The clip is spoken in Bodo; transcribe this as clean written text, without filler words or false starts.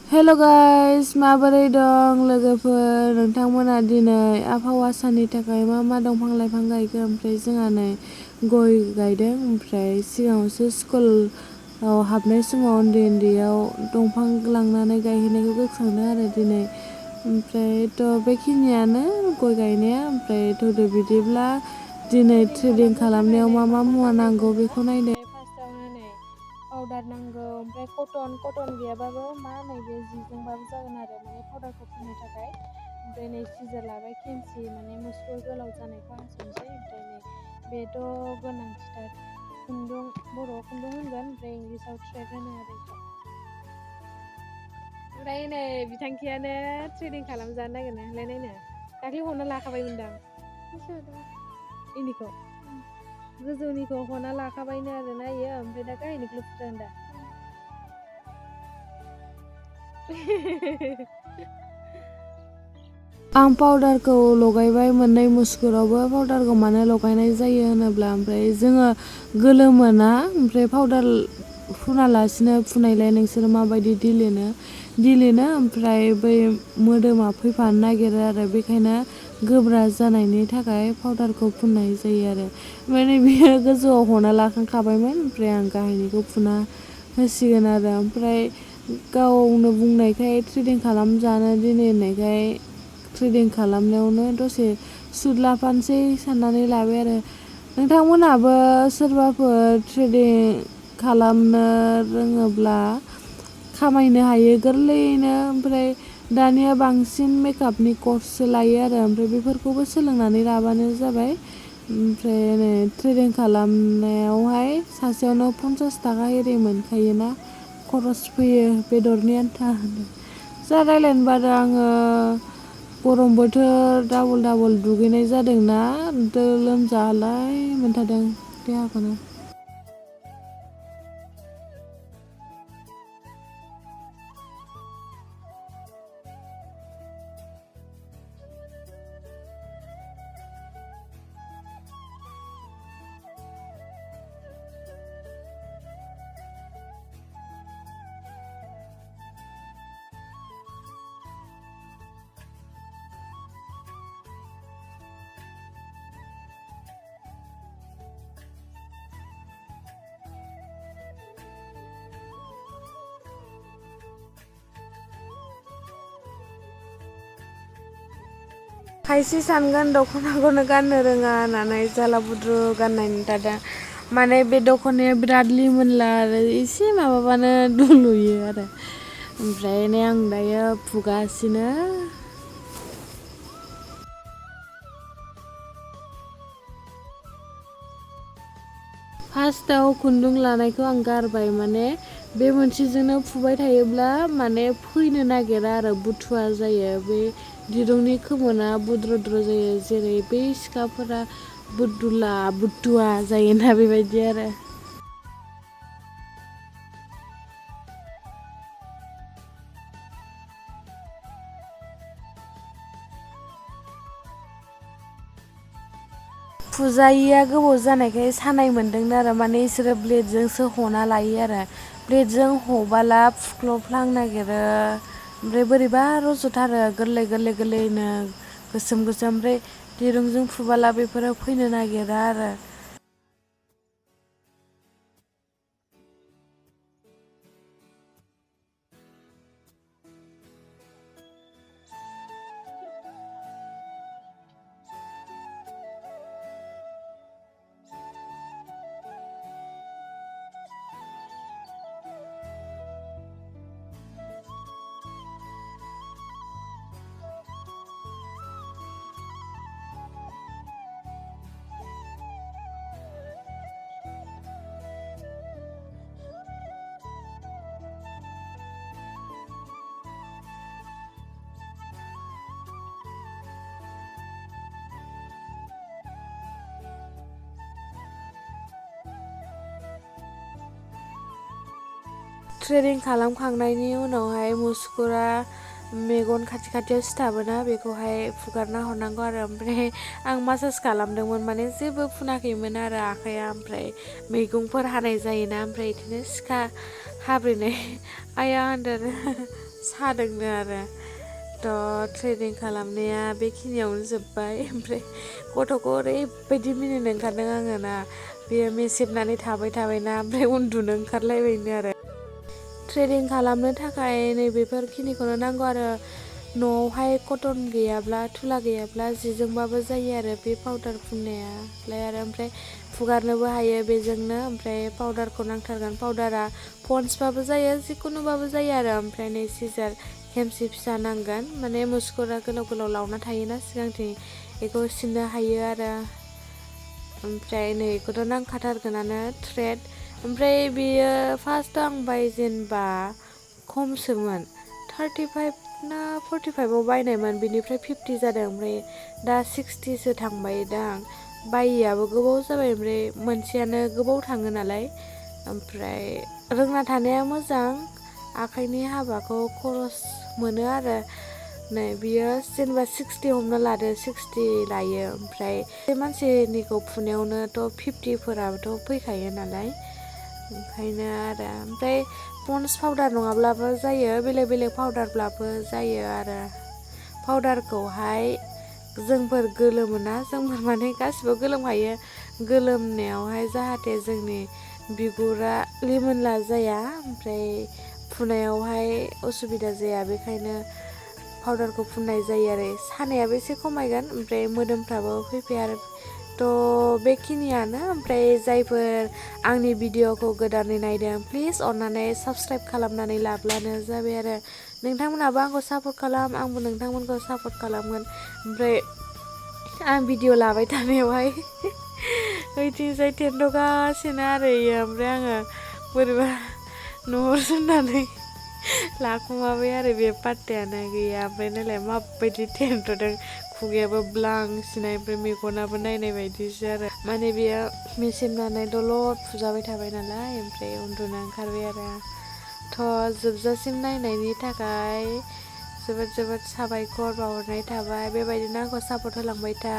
हेल' गाइस, माबोरै दं लोगोफोर? नोंथांमोना दिनै आबहावा साननि थाखाय मा दंफां लाइफां गायखो? ओमफ्राय जोंहा नै गय गायदों। ओमफ्राय सिगाङावसो स्कुलाव हाबनाय समाव उन्दैयाव दंफां लांनानै गायहैनायखौ गोसोखांदों आरो दिनै। ओमफ्रायथ' बेखिनियानो गय गायनाया। ओमफ्राय थौदो बिदिब्ला दिनै ट्रेडिं खालामनायाव मा मुवा नांगौ बेखौ नायदो। फार्स्टआवनो नै पाउडार नांगौ। ओमफ्राय कटन गैयाबाबो नैबे जिजोंबाबो जागोन आरो पाउडारखौ फुननो थाखाय। ओमफ्राय नै सिजार लाबाय खेमसि मुसुगुर गोलाव जानायखौ हास'नोसै। ओमफ्राय नै बेथ' गोनांथिथार खुन्दुं, बर'आव खुन्दुं होनगोन, ओमफ्राय इंलिसाव थ्रेड होनो आरो बेखौ। ओमफ्राय नै बिथांखियानो ट्रेडिं खालामजानो नागिरनाय नोंलाय नायनो दाख्लि हरना लाखाबायमोनदां इनिखौ गोजौनिखौ हना लाखाबायनो आरो नायो। ओमफ्राय दा गाहायनिखौल' फुजागोन दा। आं पाउडारखौ लगायबाय मोननै मुसुगुरावबो। पाउडारखौ मानो लगायनाय जायो होनोब्ला ओमफ्राय जोङो गोलोमोना, ओमफ्राय पाउडार फुनालासिनो फुनायलाय नोंसोरो माबायदि दिलेनो ओमफ्राय बै मोदोमा फैफानो नागिरो आरो बेखायनो गोब्रा जानायनि थाखाय पाउडारखौ फुननाय जायो आरो। ओमफ्राय बियो गोजौआव हना लाखांखाबायमोन। ओमफ्राय आं गाहायनिखौ फुना होसिगोन आरो। ओमफ्राय गावनो बुंनायखाय ट्रेडिं खालामजानो दिनै होननायखाय ट्रेडिं खालामनायावनो दसे सुद लाफानोसै साननानै लाबाय आरो। नोंथांमोनहाबो सोरबाफोर ट्रेडिं खालामनो रोङोब्ला खामायनो हायो गोरलैयैनो। ओमफ्राय दानिया बांसिन मेकआपनि कर्ससो लायो आरो। ओमफ्राय बेफोरखौबो सोलोंनानै लाबानो जाबाय। ओमफ्राय नै ट्रेडिं खालामनायावहाय सासेयावनो 50 थाखा एरि मोनखायोना, खरस फैयो बेदरनि आन्था। जा रायज्लायनो बादो आङो। गरम बोथोर डाबल दुगैनाय जादोंना, लोमजालाय मोनथारदों देहाखौनो। खायसे सानगोन दख'नाखौनो गाननो रोङा होननानै, जाला बुद्रु गाननायनि थादा माने बे दख'नाया बिराद लिमोनला आरो एसे माबाबानो दुलुयो आरो। ओमफ्राय नै आं दायो फुगासिनो। फार्स्टआव खुन्दुं लानायखौ आं गारबाय, माने बे मोनसेजोंनो फुबाय थायोब्ला फैनो नागिरा आरो बुथुवा जायो। बे दिरुंनि खोमोना बुद्रुद्रु जायो, जेरै बै सिखाफोरा बुथुवा जायोना बेबायदि आरो। फुजायैया गोबाव जानायखाय सानाय मोन्दोंनो आरो। माने इसोरो ब्लेडजोंसो हना लायो आरो। ब्लेडजों हबाला फुख्ल'फ्लांनो नागिरो। ओमफ्राय बोरैबा रज'थारो गोरलैनो गोसोम। ओमफ्राय दिरुंजों फुबाला बेफोरो फैनो नागिरा आरो। ट्रेडिं खालामखांनायनि उनावहाय मुसुगुरा मेगन खाथियाव सिथाबोना, बेखौहाय फुगारना हरनांगौ आरो। ओमफ्राय आं मासाज खालामदोंमोन, माने जेबो फुनाखैमोन आरो आखाइया। ओमफ्राय मैगंफोर हानाय जायोना, ओमफ्राय बिदिनो सिखा हाब्रेनाय आया होनदों सादोंनो आरो थ' थ्रेडिं खालामनाया बेखिनियावनो जोब्बाय। ओमफ्राय गथ'खौ ओरैबायदि मिनिनो ओंखारदों आङो ना, बेयो मेसेबनानै थाबायना ओमफ्राय उन्दुनो ओंखारलायबायनो आरो। थ्रेडिं खालामनो थाखाय नैबेफोरखिनिखौनो नांगौ आरो न'आवहाय कटन गैयाब्ला थुला गैयाब्ला जिजोंबाबो जायो आरो बे पाउदार फुननायालाय आरो ओमफ्राय फुगारनोबो हायो बेजोंनो। ओमफ्राय पाउदारखौ नांथारगोन, पाउदारा पन्सबाबो जायो जिखुनुबाबो जायो आरो ओमफ्राय नै सिजार खेमसि फिसा नांगोन, माने मुस्कुरा गोलाव लावना थायोना सिगांथिं बेखौ सिननो हायो आरो। ओमफ्राय नै बेखौथ' नांखाथारगोनानो थ्रेड। ओमफ्राय बेयो फार्स्टआव आं बायजेनबा खमसोमोन, 35 ना 45आव बायनायमोन, बिनिफ्राय 50 जादों। ओमफ्राय दा 60सो थांबाय दां। बायियाबो गोबाव जाबाय, ओमफ्राय मोनसेयानो गोबाव थाङो नालाय। ओमफ्राय रोंना थानाया मोजां, आखाइनि हाबाखौ खरस मोनो आरो। नै बियो जेनेबा 60 हमना लादो, 60 लायो, ओमफ्राय बे मानसिनिखौ फुनायावनोथ' 50फोराबोथ' फैखायो नालाय, ओंखायनो आरो। ओमफ्राय पन्स पाउदार नङाब्लाबो जायो, बेलेग पाउदारब्लाबो जायो आरो। पाउदारखौहाय जोंफोर गोलोमोना, जोंफोर माने गासिबो गोलोमखायो, गोलोमनायावहाय जाहाथे जोंनि बिगुरा लिमोनला जाया, ओमफ्राय फुनायावहाय उसुबिदा जाया, बेखायनो पाउदारखौ फुननाय जायो आरो। सानायाबो एसे खमायगोन, ओमफ्राय मोदोमफ्राबो फैफाया आरो। थ' बेखिनियानो। ओमफ्राय जायफोर आंनि भिडिअ'खौ गोदानै नायदों प्लिज अननानै साबस्क्राइब खालामनानै लाब्लानो जाबाय आरो। नोंथांमोनहाबो आंखौ सापर्ट खालाम, आंबो नोंथांमोनखौ सापर्ट खालामगोन। ओमफ्राय आं भिडिअ' लाबाय थानायावहाय ओइथिंजाय थेन्थ'गासिनो आरो इयो, ओमफ्राय आङो बोरैबा नुहुरसननानै लाखुमाबाय आरो, बे पात्तायानो गैया। ओमफ्राय नायलाय माबायदि थेन्थ'दों, खुगायाबो ब्लां सिनाय, ओमफ्राय मेगनाबो नायनाय बायदिसो आरो। माने बेयो मेसेबनानै दलद फुजाबाय थाबाय नालाय, ओमफ्राय उन्दुनो ओंखारबाय आरो। थ' जोबजासिम नायनायनि थाखाय जोबोद साबायखर बावहरनाय थाबाय। बेबायदिनो आंखौ सापर्ट होलांबाय था।